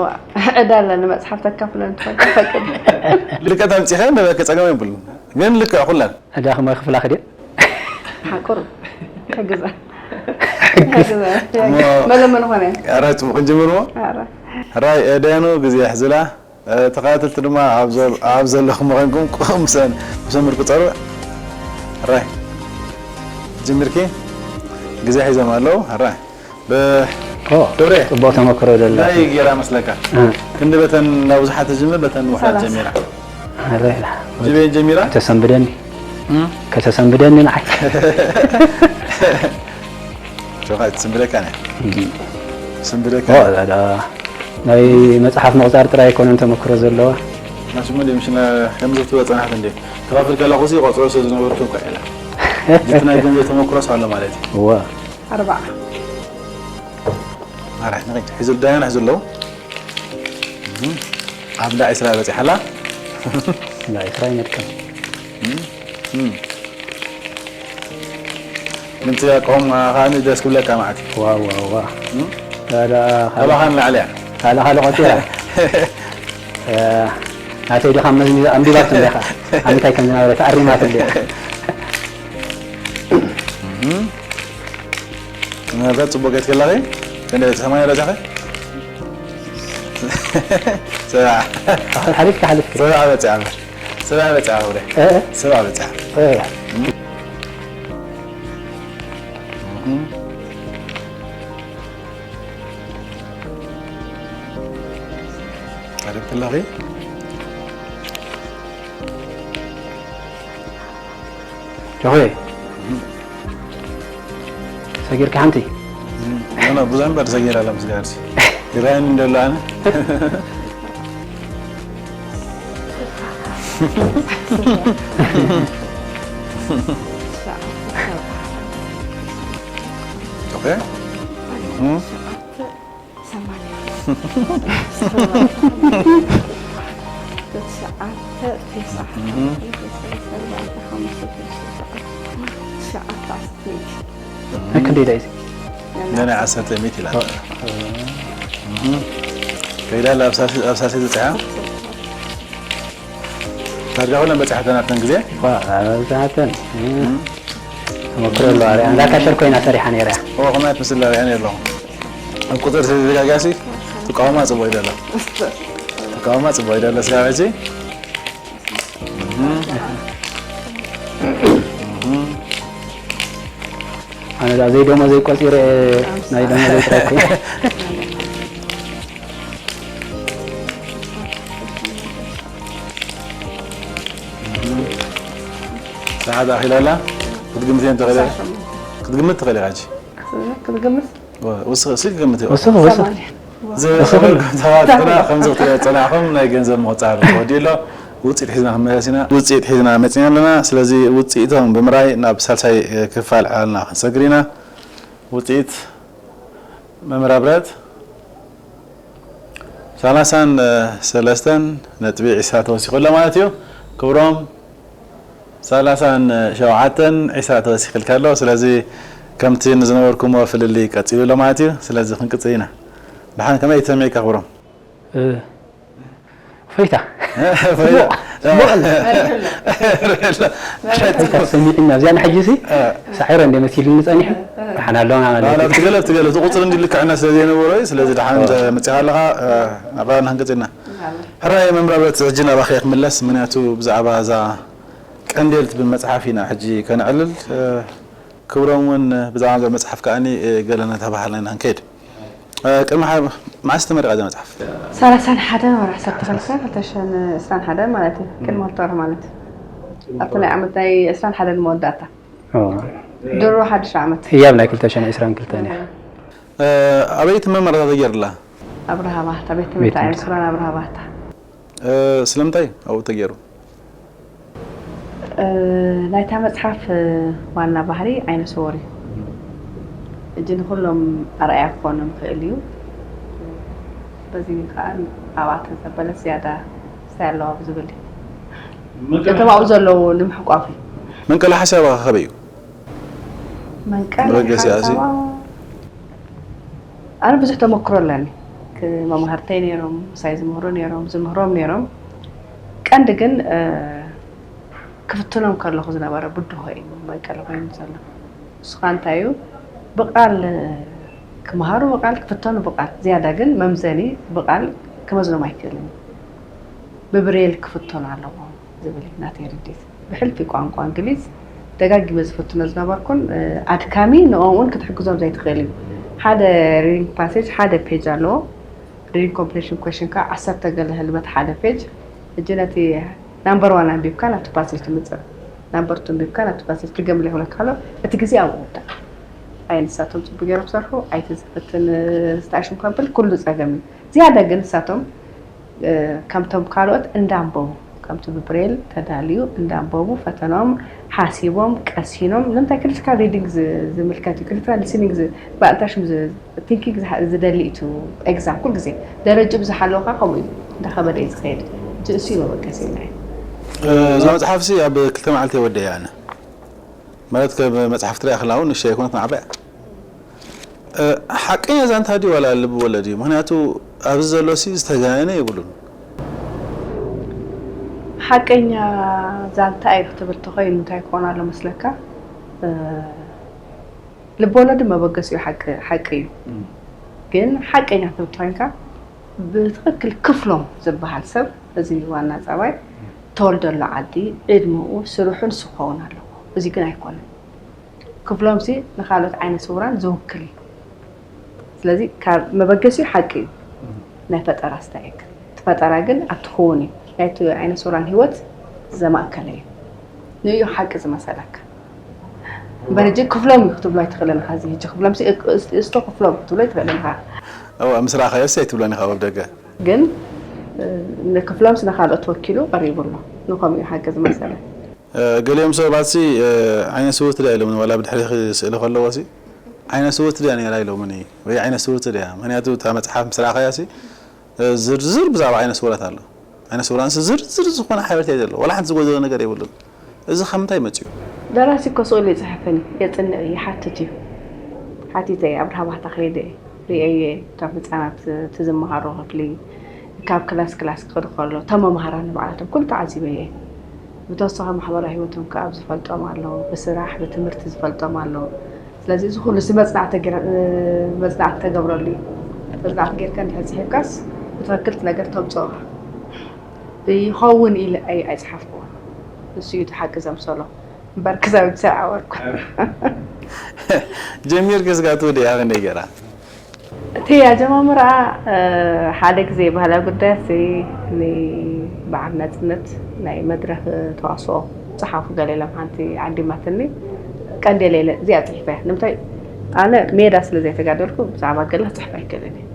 ዋ፣ ዕዳ ኣለኒ መጽሓፍ ተካፍለን ትፈልጥ ፈቅድ። ልቀት ኣምፂኸ ነበከ ፀገም የብሉን። ግን ልክዕ ኩለን ዕዳ ከማይ ክፍላ ክድየ ሓቁር ሕግዛ ሕግዛ መለመን ኾነ ራይ ፅቡቅ ጅምርዎ ኧረ ራይ ደያኑ ግዜ ሕዝላ ተኸታተልቲ ድማ ኣብ ዘ- ኣብ ዘለኹም ኮይንኩም ቁም ምሰን ምሰምር ቁፀሩ ራይ ጅምርኪ ግዜ ሒዞም ኣለዉ ራይ ብ- ኦ፣ ደብሬ ፅቡቅ ተመክሮ ዘሎ ናይ ጌራ መስለካ እ፣ ክንዲ በተን ናብ ብዙሓት ትጅምር በተን ውሓት ሰላሳ። ጀሚራ ኣረ፣ ጅቤን ጀሚራ ከተሰንብደኒ ከተሰንብደኒ ንዓይ ጆኻ ትስንብደካ ነ ስንብደካ ኦ፣ ዳ- ዳ- ናይ መፅሓፍ ምቕፃር ጥራይ ኣይኮነን ተመክሮ ዘለዋ ናሽሞ ደ ምሽና ከምዚ ትበ ፀናሕት እንደ ተኻፍል ከለኹ ሲ ቆፅሮ ስለ ዝነበርኩ እኳ ኢላ እቲ ናይ ገንዘብ ተመክሮስ ኣሎ ማለት እዩ እዋ ኣርባዓ ኣራሕ ንኸይድ ሒዙ ዳያን ሒዙ ኣለዉ ኣብ እንዳ ዒስራ በፂሓላ እንዳ ዒስራ ይመድከም ምንቲ ቆም ከዓኒ ደስ ክብለካ ማለት እዩ ዋ ዋ ዋ ዳ- ዳ- ካባኻ ንላዕሊ እያ ካልእ ካልእ ቆፂራ ናተይ ድኻ መዝሚዛ ኣንቢባቶ እንዲኻ ኣምንታይ ከም ዝነበረ ተኣሪማትሉ እያ ምናልባት ፅቡቅ ገት ከላኸ ክንደ ሰማንያ ደረጃኸ ሰብዓ ሓሊፍካ ሓሊፍካ ሰብዓ በፂዓ ሰብዓ በፂዓ ውረ እ፣ ሰብዓ በፂዓ እ፣ ቀሪብ ከላኺ ጆሆየ ሰጊርካ ሓንቲ ኖ ብዙ እምበር ሰጊር ኣለ ምስጋር ይራይን እንደሎ ኣነ ኦኬ ሰማንያ ትሽዓተ ተስዓ ትሽዓተ ዓሰርተ ሚእቲ ናይ ክንደይ ዳይዚ ነናይ ዓሰርተ ሚእቲ ይላል ከይዳ ኣብ ሳልሰይ ዝበፅሓ ዳርጋ ኩለን በፅሓተን ኣብተን ግዜ ዋ ኣብዛሓተን ተመክሮ ኣለዋ ሪኣ እንዳ ካሸር ኮይና ሰሪሓ ነይራ እያ ኦ ከማይ ትምስል ሪኣ ነይ ኣለኹ ኣብ ቁፅር ተዘጋጋሲ ትቃወማ ፅቡቅ ይደሎ ትቃወማ ፅቡቅ ይደሎ ስጋበ እዚ ኣነ ዳ ዘይደሞ ዘይቆፂረ ናይ ደሞ ዘይጥራይ ኮይነ ሰዓት ኣኺላ ኣላ ክትግምት እየ እንተኽእል ክትግምት ትኽእል ኢኻ ሕጂ ክትግምት ወስኺ እስኪ ግምት ወስኺ ወስኺ ሰማንያ ዝሰበልኩም ሰባት ግና ከምዚ ክትሪኦ ዝፀናዕኹም ናይ ገንዘብ ምቁፃር ተወዲኡ ኣሎ ውፅኢት ሒዝና ክንመለስ ኢና ውፅኢት ሒዝና መፂና ኣለና ስለዚ ውፅኢቶም ብምርኣይ ናብ ሳልሳይ ክፋል ዕላልና ክንሰግር ኢና ውፅኢት መምህር ኣብረት ሰላሳን ሰለስተን ነጥቢ ዒስራ ተወሲኹ ኣሎ ማለት እዩ ክብሮም ሰላሳን ሸውዓተን ዒስራ ተወሲኽልካ ኣሎ ስለዚ ከምቲ ንዝነበርኩሞ ፍልልይ ቀፂሉ ኣሎ ማለት እዩ ስለዚ ክንቅፅል ኢና ድሓን ከመይ ተሰሚዕካ ክብሮም እ፣ ፎይታ ፎይታ ተሰሚዕና ኣብዚኣ ንሕጂ ሲ ሳዒረ እንደ መሲልኒ ፀኒሑ ሓን ኣለና ማለት እዩ ትገለብ ትገለብ ቁፅሪ እንዲ ልክዕና ስለ ዘይነበሮ እዩ ስለዚ ድሓን መፅኻ ኣለኻ ናባና ክንቅፅልና ሕራይ መምራበት ሕጂ ናባኸ ክምለስ ምክንያቱ ብዛዕባ እዛ ቀንዴል ትብል መፅሓፍ ኢና ሕጂ ከነዕልል ክብሮም እውን ብዛዕባ እዛ መፅሓፍ ከዓኒ ገለ እናተባሃልና ኢና ንከይድ ቅድሚ መዓስ ተመሪቓ እዛ መፅሓፍ ሰላሳን ሓደን ወርሒ ዓሰርተ ክልተ ክልተ ሽሕን ዕስራን ሓደን ማለት እዩ ቅድሚ ክልተ ወርሒ ማለት እዩ ኣብቲ ናይ ዓመት ናይ ዕስራን ሓደን መወዳእታ ድሮ ሓድሽ ዓመት ህያብ ናይ ክልተ ሽሕን ዕስራን ክልተን እያ ኣበይ እቲ መመረታ ተገይርላ ኣብ ረሃባታ ቤት ትምህርቲ ኣይምስራን ኣብ ረሃባታ ስለምንታይ ኣብኡ ተገይሩ ናይታ መፅሓፍ ዋና ባህሪ ዓይነ ስውር እዩ እጂ ንኩሎም ኣርኣያ ክኾኑ ምኽእል እዩ በዚ ከዓ ኣብኣ ተዘበለት ዝያዳ ስታይ ኣለዋ ብዝብል እዩ እቶም ኣብኡ ዘለዉ ንምሕቋፍ እዩ መንቀሊ ሓሳብ ከበይ እዩ መንቀሊ መበገሲ ኣዚ ሓሳባ ኣነ ብዙሕ ተመክሮ ኣለኒ መማህርተይ ነይሮም፣ ምሳይ ዝምህሩ ነይሮም፣ ዝምህሮም ነይሮም። ቀንዲ ግን ክፍትኖም ከለኹ ዝነበረ ብድሆ እዩ መንቀሊ ኮይኑ ዘሎ። ንስኻ እንታይ እዩ ብቓል ክመሃሩ ብቓል ክፍተኑ ብቓል ዝያዳ ግን መምዘኒ ብቓል ክመዝኖም ኣይክእልን። ብብሬል ክፍተኑ ኣለዎም ዝብል እዩ ናተይ ርድኢት። ብሕልፊ ቋንቋ እንግሊዝ ደጋጊመ ዝፍትኖ ዝነበርኩን ኣድካሚ ንኦም እውን ክትሕግዞም ዘይትኽእል እዩ። ሓደ ሪዲንግ ፓሴጅ ሓደ ፔጅ ኣለዎ። ሪዲንግ ኮምፕሬሽን ኩዌሽን ከዓ ዓሰርተ ገለ ህልበት ሓደ ፔጅ። ሕጂ ነቲ ናምበር ዋን ኣንቢብካ ናብቲ ፓሴጅ ትምፅእ፣ ናምበር ቱ ኣንቢብካ ናብቲ ፓሴጅ ትገምለ ይብለካ ኣሎ። እቲ ግዜ ኣብኡ ወዳእ። ኣይ ንሳቶም ፅቡቅ ገይሮም ክሰርሑ ኣይትዝፍትን ስታሽን ከብል ኩሉ ፀገም እዩ። ዝያዳ ግን ንሳቶም ከምቶም ካልኦት እንዳንበቡ ከምቲ ብብሬል ተዳልዩ እንዳንበቡ ፈተኖም ሓሲቦም ቀሲኖም ንምንታይ ክሪቲካል ሪዲንግ ዝምልከት እዩ። ክሪቲካል ሊስኒንግ ባእልታሽም ቲንኪንግ ዝደሊ እዩ። ኤግዛም ኩል ግዜ ደረጅ ብዝሓለውካ ከምኡ እዩ እንዳኸበደ እዩ ዝኸይድ። እቲ እሱ እዩ መበገሲና እዩ። እዛ መፅሓፍ ሲ ኣብ ክልተ መዓልቲ ወደ እያ ኣነ ማለት ከም መፅሓፍ ትሪያ ክላውን ንሻ ይኮነት ንዓበያ ሓቀኛ ዛንታ ድዩ ዋላ ልብ ወለድ እዩ? ምክንያቱ ኣብዚ ዘሎ ሲ ዝተጋነነ የብሉን። ሓቀኛ ዛንታ እዩ ክትብል ተኮይኑ እንታይ ክኾን ኣሎ መስለካ? ልቦለድ መበገሲኡ ሓቂ እዩ። ግን ሓቀኛ ክትብል ተኮይንካ ብትክክል ክፍሎም ዝበሃል ሰብ እዚ ዋና ፀባይ ተወልደሉ ዓዲ ዕድምኡ ስርሑ ንሱ ክኸውን ኣለዎ። እዚ ግን ኣይኮነን። ክፍሎም ሲ ንካልኦት ዓይነ ስውራን ዝውክል እዩ። ስለዚ ካብ መበገሲኡ ሓቂ እዩ ናይ ፈጠራ ስታይክ እቲ ፈጠራ ግን ኣብቲ ክውን እዩ ናይቲ ዓይነ ስውራን ህይወት ዘማእከለ እዩ። ንእዮ ሓቂ ዝመሰለካ እምበር ሕጂ ክፍሎም እዩ ክትብሎ ኣይትኽእልን ኢኻ። እዚ ሕጂ ክፍሎም ሲ እስቶ ክፍሎም ክትብሎ ኣይትኽእልን ኢኻ። እዋ ምስ ረኣኻዮ ሲ ኣይትብሎን ኢኻ ኣብ ደገ። ግን ንክፍሎም ሲ ንኻልኦት ወኪሉ ቀሪቡ ኣሎ። ንኸምኡ እዩ ሓቂ ዝመሰለ። ገሊኦም ሰባት ሲ ዓይነ ስውርቲ ድያ ኢሎም ዋላ ብድሕሪ ስእሊ ከለዎ ሲ ዓይነ ስውርቲ ድያ ነይራ ኢሎምኒ ወይ ዓይነ ስውርቲ ድያ ምክንያቱ እታ መፅሓፍ ምስ ረኣኻያ ሲ ዝርዝር ብዛዕባ ዓይነ ስውራት ኣሎ። ዓይነ ስውራን ሲ ዝርዝር ዝኾነ ሓበሬታ እዩ ዘለዎ። ዋላ ሓንቲ ዝጎደሎ ነገር የብሉን። እዚ ካብ ምንታይ መፂኡ? ደራሲ እኮ ስእሉ ይፅሕፍን የፅንዕ ይሓትት እዩ። ሓቲተ እየ ኣብርሃ ባህታ ከይደ እየ ርእየ እየ እቶም ህፃናት እቲ ዝመሃሮ ክፍሊ ካብ ክላስ ክላስ ክኸዱ ከሎ እቶም መምሃራን ንባዕላቶም ኩሉ ተዓዚበ እየ። ብተወሳኺ ማሕበራዊ ህይወቶም ከዓ ኣብ ዝፈልጦም ኣለዉ ብስራሕ ብትምህርቲ ዝፈልጦም ኣለዉ። ስለዚ እዚ ኩሉ ሲ መፅናዕቲ ተገይረ- መፅናዕቲ ተገብረሉ እዩ። መፅናዕቲ ጌርካ እንድሕር ፅሒፍካስ ብትኽክል እቲ ነገር ተምፅኦ። ይኸውን ኢለ ኣይ- ኣይፅሓፍኩዎን። ንሱ እዩ እቲ ሓቂ ዘምሰሎ እምበር ክዛብ ዝሰዓወርኩ። ጀሚርኪ ስጋቱ ድያ ክንደይ ገይራ? እቲ ኣጀማምራ ሓደ ግዜ ባህላዊ ጉዳያት ንበዓል ናፅነት ናይ መድረክ ተዋስኦ ፀሓፉ ገለ ኢሎም ሓንቲ ዓዲማትኒ ቀንዴለ ኢለ እዚኣ ፅሒፈ እያ ንምንታይ ኣነ ሜዳ ስለ ዘይተጋደልኩ ብዛዕባ ገለ ክፅሕፍ ኣይክእልን እየ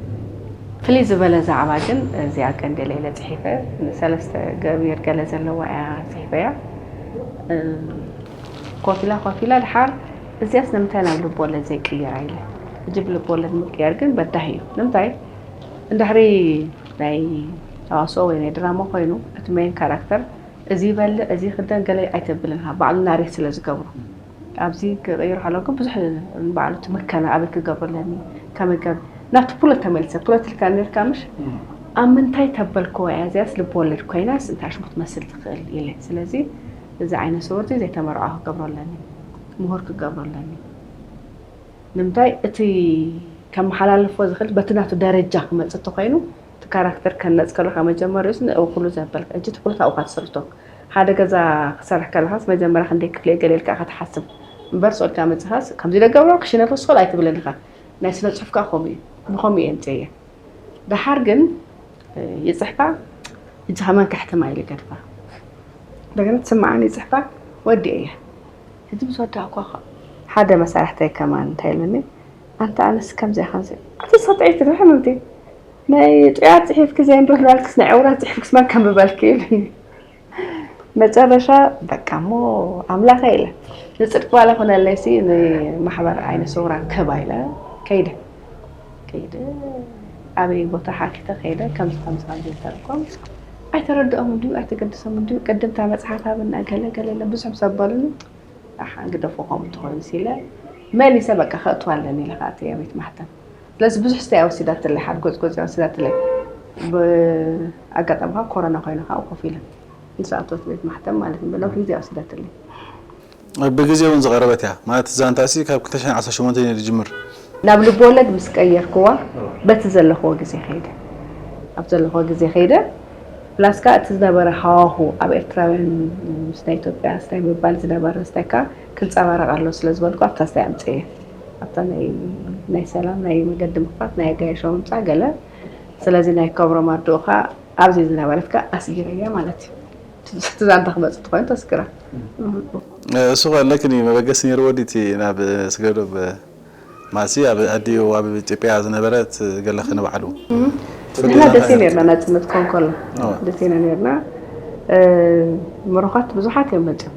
ፍልይ ዝበለ ዛዕባ ግን እዚኣ ቀንዴለ ኢለ ፅሒፈ ሰለስተ ገቢር ገለ ዘለዋ እያ ፅሒፈያ ኮፍ ኢላ ኮፍ ኢላ ድሓር እዚኣስ ንምንታይ ናብ ልብ ወለድ ዘይቅየራ ኢለ ሕጂ ብልብ ወለድ ምቅያር ግን በዳሂ እዩ ንምንታይ እንድሕሪ ናይ ተዋስኦ ወይ ናይ ድራማ ኮይኑ እቲ ሜን ካራክተር እዚ ይበልዕ እዚ ይክደን ገለ ኣይተብልን ኢካ ባዕሉ ናሬት ስለ ዝገብሮ ኣብዚ ክቅይሩ ከለዉ ግን ብዙሕ ንባዕሉ እቲ ምከና ኣበይ ክገብሮ ኣለኒ ከመይ ገር ናብቲ ፕሎት ተመሊሰ ፕሎት ኢልካ ነርካ ምሽ ኣብ ምንታይ ተበልክዋ እያ እዚኣስ ልብ ወለድ ኮይናስ እንታይ ሽሙ ክትመስል ትክእል ኢለ ስለዚ እዚ ዓይነት ስውርቲ ዘይተመርዖ ክገብሮ ኣለኒ ምሁር ክገብሮ ኣለኒ ንምንታይ እቲ ከመሓላልፎ ዝኽእል በቲ ናቱ ደረጃ ክመፅእ እንተኮይኑ እቲ ካራክተር ከነፅ ከለካ መጀመሪያስ ንእው ኩሉ ዘበልካ ሕጂ እቲ ኩሉ ኣብኡ ትስርቶ ሓደ ገዛ ክሰርሕ ከለካስ መጀመሪያ ክንደይ ክፍለ ገለ ኢልካ ኢካ ትሓስብ እምበር ስኦልካ መፅኻስ ከምዚ ኢለ ገብሮ ክሽነፍ ስኮል ኣይትብልን ኢካ ናይ ስነ ፅሑፍ ከዓ ከምኡ እዩ ብከምኡ እየ ምፅየ ደሓር ግን ይፅሕፋ ሕጂ ከማን ከሕትማ ኢለ ገድፋ እንደገና ትስምዓኒ ይፅሕፋ ወዲአ እየ ሕጂ ምስ ወዳእኳ ሓደ መሳርሕተይ ከማን እንታይ ኢሉኒ ኣንታ ኣነስ ከምዚኣ ከምዚ ኣቲ ሰጥዒት ትድሕምምቲ ናይ ጥያት ፅሒፍኪ ዘየንብብ ላልክስ ናይ ዕውራት ፅሒፍክስ መን ከንብበልኪ ኢሉኒ መጨረሻ በቃ እሞ ኣምላኸ ኢለ ንፅድቂ ዋላ ኮነለይሲ ንማሕበር ዓይነ ስውራን ክህባ ኢለ ከይደ ከይደ ኣበይ ቦታ ሓቲተ ከይደ ከምዚ ከምዚ ከምዚ ዝተረኮም ኣይተረድኦም እንድዩ ኣይተገድሶም እንድዩ ቅድምታ መፅሓፍ ሃብና ገለ ገለ ኢለ ብዙሕ ምስ ኣበሉኒ ኣሓ ግደፎ ከምኡ እንተኾይኑስ ኢለ መሊሰ በቃ ከእትዋ ኣለኒ ኢለ ከዓ እተያ ቤት ማሕተም ስለዚ ብዙሕ ስታይ ወሲዳትለይ፣ ሓደ ጎፅጎፅ ወሲዳትለይ። ብኣጋጣሚ ከዓ ኮሮና ኮይኑ ከዓ ኮፍ ኢለ ንሰኣቶት ቤት ማሕተም ማለት እዩ። ብነዊሕ ግዜ ወሲዳትለይ። ብግዜ እውን ዝቐረበት እያ ማለት ዛንታሲ ካብ ክልተ ሽሕን ዓሰርተ ሸሞንተን እዩ ዝጅምር። ናብ ልብወለድ ምስ ቀየርክዋ በቲ ዘለኽዎ ግዜ ከይደ ኣብ ዘለኽዎ ግዜ ከይደ ፕላስ ከዓ እቲ ዝነበረ ሃዋሁ ኣብ ኤርትራውያን ምስ ናይ ኢትዮጵያ ስታይ ምባል ዝነበረ ስታይካ ክንፀባረቕ ኣሎ ስለ ዝበልኩ ኣብታ ስታይ ኣምፅየ ኣብታ ናይ ናይ ሰላም ናይ መገዲ ምኽፋት ናይ ኣጋይሾ ምምፃእ ገለ ስለዚ ናይ ከብሮም ኣድኡ ከዓ ኣብዚ ዝነበረት ከዓ ኣስጊረያ ማለት እዩ። እቲ ዛንታ ክመፅእ ተኮይኑ ተስግራ። እሱ ከለክን እዩ መበገሲ ነይርዎ ድዩ እቲ ናብ ስገዶ ማሲ ኣብ ኣዲኡ ኣብ ኢትዮጵያ ዝነበረት ገለ ክንባዕሉ ንሕና ደሴ ነርና ናፅነት ኮን ከሎ ደሴና ነርና። ምሩኻት ብዙሓት እዮም መፅኦም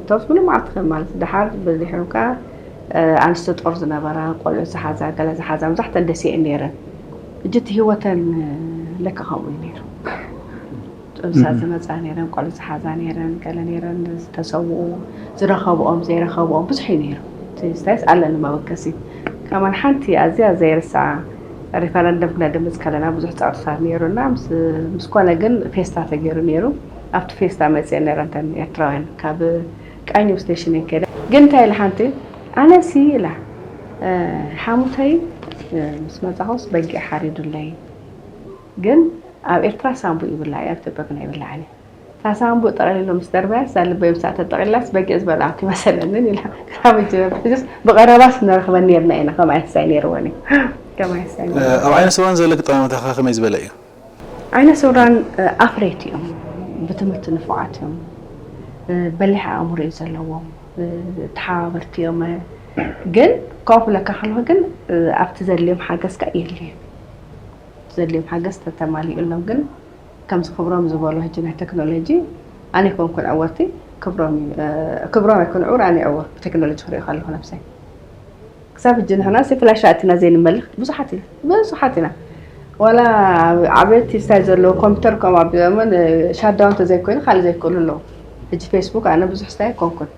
እቶምስ ምንም ዓርትኸ ማለት ድሓር በዚሖም ከዓ ኣንስቲ ጦር ዝነበራ ቆልዑ ዝሓዛ ገለ ዝሓዛ መብዛሕተን ደሴ እየን ነይረን። እጅ እቲ ህይወተን ለካ ከምኡ እዩ ነይሩ። ጥንሳ ዝመፃ ነይረን ቆልዑ ዝሓዛ ነይረን ገለ ነይረን ዝተሰውኡ ዝረኸብኦም ዘይረኸብኦም ብዙሕ እዩ ነይሩ። እቲ ስታይስ ኣለኒ መበገሲ ከማን ሓንቲ ኣዝያ ዘይርሳዓ ሪፈረንደም ክነድምፅ ከለና ብዙሕ ፀቕጥታት ነይሩና ምስ ኮነ ግን ፌስታ ተገይሩ ነይሩ። ኣብቲ ፌስታ መፅአ ነረንተን ኤርትራውያን ካብ ቃኘው ስቴሽን እየን ከይደ ግን እንታይ ኢለ ሓንቲ ኣነሲ ኢላ ሓሙተይ ምስ መፃኹስ በጊዕ ሓሪዱለይ ግን ኣብ ኤርትራ ሳምቡ ይብላዕ ኣብ ኢትዮጵያ ግን ኣይብላዕን እዩ። እታ ሳምቡ ጠቕሊሎም ምስ ደርበያስ እዛ ልበይ ምሳእ ተጠቕሊላስ በጊዕ ዝበላዕኩ ይመሰለንን ኢላ ካብ ጅበ ብቀረባስ ንረኽበን ነርና ኢና ከም ኣይንስታይ ነይርወን እዩ ከም ኣይንስታይ ነይርወን። ኣብ ዓይነ ስውራን ዘለኪ ጠማምታኻ ከመይ ዝበለ እዩ? ዓይነ ስውራን ኣፍረይቲ እዮም፣ ብትምህርቲ ንፉዓት እዮም፣ በሊሕ ኣእምሮ እዩ ዘለዎም፣ ተሓባበርቲ እዮም። ግን ከምኡ ክብለካ ከለኹ ግን ኣብቲ ዘድልዮም ሓገዝ ከኣ የድልዮም። ዘድልዮም ሓገዝ ተተማሊኡሎም ግን ከምዚ ክብሮም ዝበሎ ሕጂ ናይ ቴክኖሎጂ ኣነ ኣይኮንኩን ዕወርቲ ክብሮም እዩ ክብሮም ኣይኮን ዕውር ኣነ ዕውር ብቴክኖሎጂ ክሪኦ ከለኹ ነብሰይ ክሳብ ሕጂ ንሕና ሲ ፍላሽ ኣእቲና ዘይንመልኽ ብዙሓት ኢና ብዙሓት ኢና ዋላ ዓበይቲ ስታይ ዘለዎ ኮምፒተር ከም ኣቢሎምን ሻዳውን ተዘይኮይኑ ካልእ ዘይክእሉ ኣለዉ ሕጂ ፌስቡክ ኣነ ብዙሕ ስታይ ኣይኮንኩን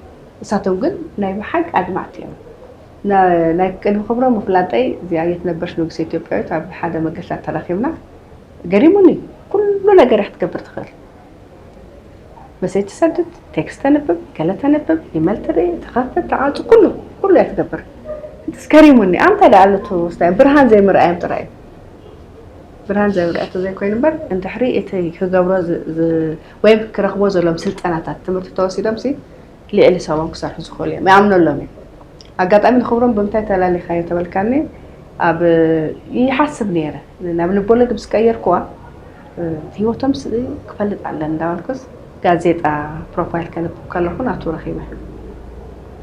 እሳቶም ግን ናይ ብሓቂ ኣድማዕቲ እዮም ናይ ቅድሚ ክብሮም ምፍላጠይ እዚኣ የትነበርሽ ንጉሰ ኢትዮጵያዊት ኣብ ሓደ መገሻ ተራኺብና ገሪሙኒ ኩሉ ነገር ክትገብር ትኽእል መሴጅ ትሰድድ ቴክስት ተንብብ ገለ ተንብብ ኢመል ትርኢ ትኸፍት ትዓፁ ኩሉ ኩሉ እያ ትገብር ገሪሙኒ ኣምታ ዳ ኣለቱ ስታይ ብርሃን ዘይምርኣዮም ጥራይ እዩ ብርሃን ዘይምርኣዮ ዘይኮይኑ እምበር እንድሕሪ እቲ ክገብሮ ወይም ክረኽቦ ዘሎም ስልጠናታት ትምህርቲ ተወሲዶም ሲ ልዕሊ ሰቦም ክሰርሑ ዝኽእሉ እዮም ይኣምነሎም እዩ ኣጋጣሚ ንኽብሮም ብምንታይ ተላሊኻዮ ተበልካኒ ኣብ ይሓስብ ነይረ ናብ ልቦለድ ምስ ቀየርክዋ ህይወቶም ክፈልጥ ኣለን እንዳበልኩስ ጋዜጣ ፕሮፋይል ከንብብ ከለኹ ናቱ ረኺበ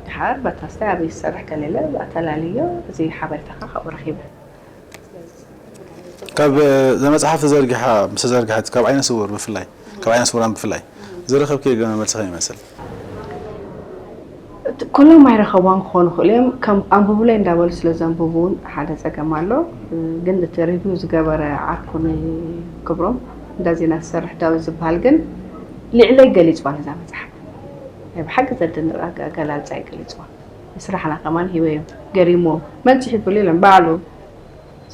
ድሓር በታ ስታይ ኣበይ ዝሰርሕ ከሌለ ኣተላልዮ እዚ ሓበሬታኻ ካብኡ ረኺበ ካብ እዛ መፅሓፍ ተዘርጊሓ ምስ ተዘርግሐት ካብ ዓይነ ስውር ብፍላይ ካብ ዓይነ ስውራን ብፍላይ ዝረኸብክዮ ግብረ መልሲ ከመይ ይመስል? ኩሎም ኣይረኸቧን ክኾኑ ይኽእሉ እዮም። ከም ኣንብቡለይ እንዳበሉ ስለ ዘንብቡ እውን ሓደ ፀገም ኣሎ። ግን እቲ ሪቪው ዝገበረ ዓርኩ ንክብሮም እንዳ ዜና ዝሰርሕ ዳዊት ዝበሃል ግን ልዕለይ ገሊፅዋ ነዛ መፅሓፍ። ናይ ብሓቂ ዘደንቕ ኣገላልፃ እዩ ገሊፅዋ። ንስራሕና ከማን ሂበዮም። ገሪምዎም። መን ፅሒፉሉ ኢሎም ባዕሉ።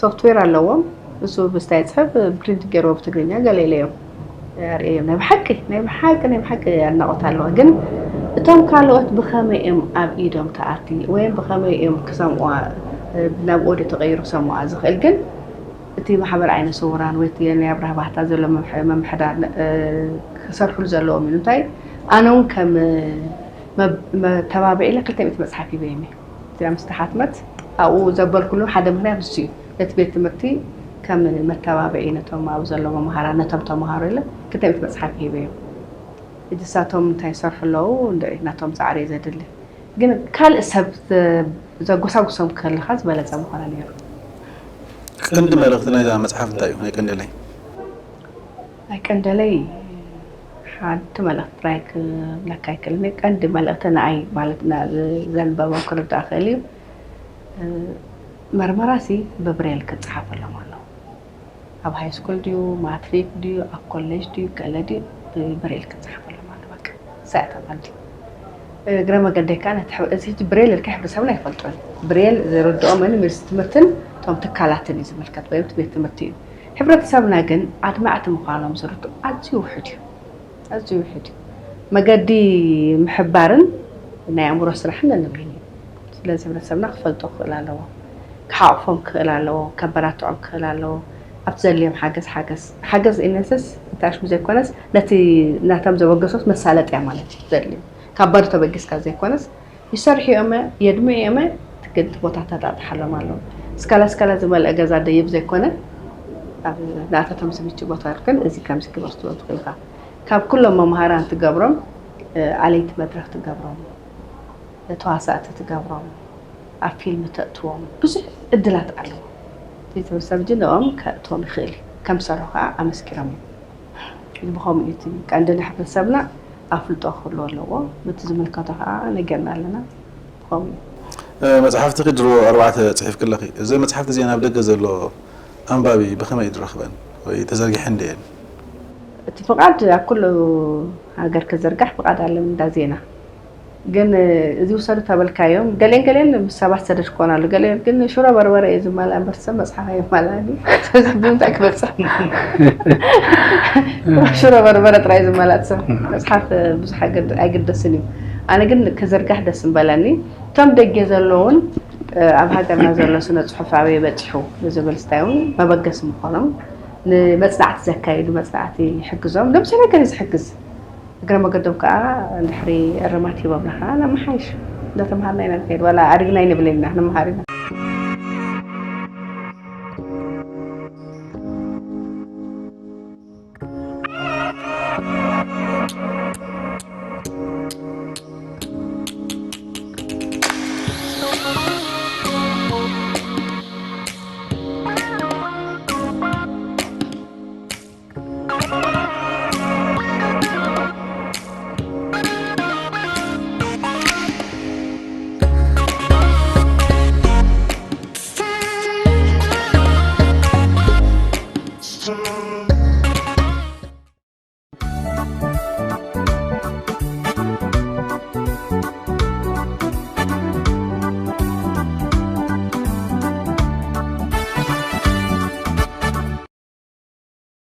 ሶፍትዌር ኣለዎም። እሱ ብስታይ ይፅሕፍ ፕሪንት ገይርዎ ብትግርኛ ገለ ኢለዮም ኣርእየዮም ናይ ብሓቂ ናይ ብሓቂ ናይ ብሓቂ ኣድናቖት ኣለዋ ግን እቶም ካልኦት ብኸመይ እዮም ኣብ ኢዶም ትኣቲ ወይም ብኸመይ እዮም ክሰምዑዋ ናብ ኦድዮ ተቐይሩ ክሰምዑዋ ዝኽእል ግን እቲ ማሕበር ዓይነ ስውራን ወይ እቲ ናይ ኣብርሃ ባህታ ዘሎ ምምሕ- ምምሕዳር እ፣ ክሰርሑሉ ዘለዎም እዩ እንታይ ኣነ እውን ከም መብ- መተባብዒ ኢለ ክልተ ሚእቲ መፅሓፍ ሂበዮም እየ እዚኣ ምስ ተሓትመት ኣብኡ ዘበልኩሉ ሓደ ምክንያት እሱ እዩ ነቲ ቤት ትምህርቲ ከም መተባብዒ ነቶም ኣብኡ ዘለዉ መምሃራን ነቶም ተምሃሮ ኢለ ክልተ ሚእቲ መፅሓፍ ሂበዮም ሕጂ እሳቶም እንታይ ይሰርሑ ኣለዉ እንድዒ ናቶም ፃዕሪ እዩ ዘድሊ ግን ካልእ ሰብ ዘ- ዘጎሳጉሶም ከለካ ዝበለፀ ምኾነ ነይሩ ቀንዲ መልእኽቲ ናይዛ መፅሓፍ እንታይ እዩ ናይ ቀንደለይ ናይ ቀንደለይ ሓንቲ መልእኽቲ ጥራይ ክብለካ ይክእል ቀንዲ መልእኽቲ ንኣይ ማለት ዘንበቦ ክርዳእ ክእል እዩ መርመራ ሲ ብብሬል ክፀሓፈሎም ኣለዎ ኣብ ሃይስኩል ድዩ ማትሪክ ድዩ ኣብ ኮሌጅ ድዩ ገለ ድዩ ብብሬል ክፀሓፈሎም ኣለዎ እሳያታ ማለት እግረ መገደይ ከዓ ነቲ ሕብረ- እዚ ሕጂ ብሬል ኢልካ ሕብረተሰብና ኣይፈልጦን ብሬል ዝርድኦ መን ሚኒስትሪ ትምህርትን እቶም ትካላትን እዩ ዝምልከት፣ ወይ እቲ ቤት ትምህርቲ እዩ። ሕብረተሰብና ግን ኣድማዕቲ ምዃኖም ዝርድኡ ኣዝዩ ውሑድ እዩ። ኣዝዩ ውሑድ እዩ። መገዲ ምሕባርን ናይ ኣእምሮ ስራሕን ነንበይኑ እዩ። ስለዚ ሕብረተሰብና ክፈልጦ ክኽእል ኣለዎ። ክሓቕፎም ክኽእል ኣለዎ። ከበራትዖም ክኽእል ኣለዎ። ኣብቲ ዘድልዮም ሓገዝ ሓገዝ ሓገዝ ኢነሰስ ታሽሙ ዘይኮነስ ነቲ ናቶም ዘበገሶት መሳለጥያ ማለት እዩ ዘድልዮም። ካብ ባዶ ተበጊስካ ዘይኮነስ ይሰርሑ እዮመ፣ የድምዑ እዮመ፣ ትግልቲ ቦታ ተጣጥሓሎም ኣለዉ። ስካላ ስካላ ዝመልአ ገዛ ደይብ ዘይኮነ፣ ኣብ ናተቶም ዝምች ቦታ ግን እዚ ከምዚ ግበር ክትብሎ ትኽእል ኢኻ። ካብ ኩሎም መምሃራን ትገብሮም፣ እ፣ ኣለይቲ መድረኽ ትገብሮም፣ ተዋሳእቲ ትገብሮም፣ ኣብ ፊልም ተእትዎም፣ ብዙሕ እድላት ኣለዉ። እቲ ሰብ ግን ንኦም ከእትዎም ይኽእል እዩ። ከም ዝሰርሑ ከዓ ኣመስኪሮም እዮም። እዚ ብኸምኡ እዩ እቲ ቀንዲ ንሕብረተሰብና ኣፍልጦ ክህልዎ ኣለዎ። ነቲ ዝምልከቶ ከዓ ነጊርና ኣለና። ብኸምኡ እዩ። እ፣ መፅሓፍትኺ ድሮ ኣርባዕተ ፅሒፍኪ ኣለኺ። እዘን መፅሓፍቲ እዚአን ኣብ ደገ ዘሎ ኣንባቢ ብኸመይ እዩ ዝረኽበን? ወይ ተዘርጊሐን ድየን? እቲ ፍቓድ ኣብ ኩሉ ሃገር ክዝርጋሕ ፍቓድ ኣለኒ እንዳ ዜና። ግን እዚ ውሰዱ ተበልካዮም ገሌን ገሌን ምስ ሰባት ሰደድ ክኾን ኣሎ። ገሌ ግን ሽሮ በርበረ እዩ ዝማልኣ እምበር ሰብ መፅሓፍ ኣይማልኣን እዩ። ስለዚ ብምንታይ ክበፅሕ? ሽሮ በርበረ ጥራይ ዝማልኣት ሰብ መፅሓፍ ብዙሕ ኣይገድ- ኣይግደስን እዩ። ኣነ ግን ክዝርጋሕ ደስ ምበለኒ። እቶም ደጌ ዘለውን ኣብ ሃገርና ዘሎ ስነ ፅሑፍ ኣበይ በፂሑ ንዝብል ስታይ እውን መበገሲ ምኾኖም ንመፅናዕቲ ዘካይዱ መፅናዕቲ ይሕግዞም። ለምሳሌ ገለ ዝሕግዝ እግረ መገዶም ከዓ እንድሕሪ እርማት ሂቦም ንኻ ነመሓይሽ እንዳተምሃርና ኢና ንኸይድ ዋላ ኣድግና ይንብል ኢና ንመሃር ኢና።